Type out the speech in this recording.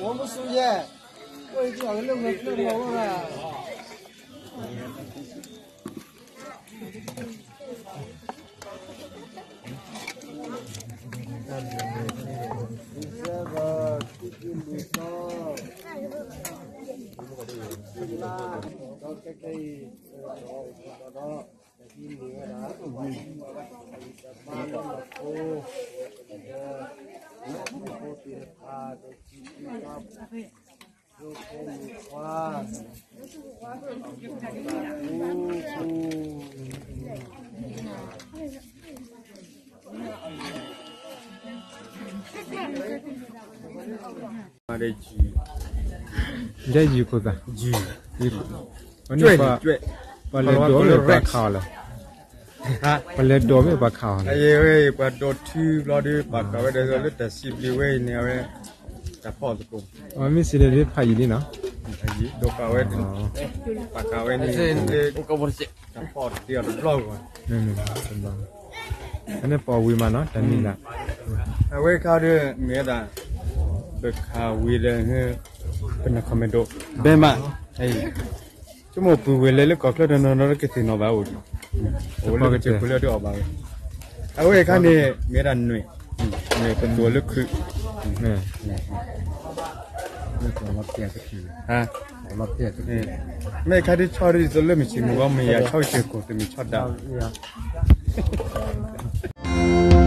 ဝဲမ့ၢ်ဆူယဲၢ်, ဝဲအံၤကလီၤကလၢမ့ၢ်ကျၢၢ်မ့ၢ်ဝဲဒၣ် ဒီးခဲခဲအံၤ ဒီး ယဲယုၢ်ခိၣ်သး, ပှၤလဲၤဒိးမ့ၢ်ပှၤခးအီၤလဲၣ်, ပှၤလဲၤဒိးမ့ၢ်ပှၤခးအီၤလဲၣ်, ပှၤဒိးထုဘျီဒီး ပာ်ဃာ်ဝဲဒီးလၢတၢ်စံးဘျုးဝဲအံၤန့ၣ် အဝဲ တၢ်ဖီၣ်သကိး, အမ့ၢ်စံးဒီးဖးယံာ်လံနီၤ, ဒိးဃာ်ဝဲ, ပာ်ဃာ်ဝဲန့ၣ် တၢ်ဖီၣ်တ့ၢ်အီၤတဘျီဂီၢ်, အန့ၣ်ပီၣ်ဝံၤမးနီၤ တၢ်မံၤလၢ်, အဝဲခါဒီး မ့ၢ်ဝဲဒၣ် ပခးဝံၤဒီး ပနၢ်ခီၣ်မဲာ်ဒိး ဘဲမး, ဆိကမိၣ်ပုၢ်ဝဲၢ်လဲၤလၢကီၢ်ချၢတနီၤနီၤ ကသ့ၣ်နီၣ်ဘၣ်အိၣ်, အိၣ်လၢပစၢၢ်ခိၣ်လၢဒ်အီၣ်ဘၣ်ဝဲ, အဝဲခါန့ၣ် မ့ၢ်ဝဲဒၣ်နွဲၣ်, နွဲၣ်ပသူၣ်လၢခုး, မ့ၢ်ခါဒ်ဆီဒ်သိးလၢမုၢ်ဆ့ၣ်မုၢ်ဂီၤ မ့ၢ်ယၤဆီကစၢၢ်ခိၣ် တမ့ၢ်ဆီဒၣ်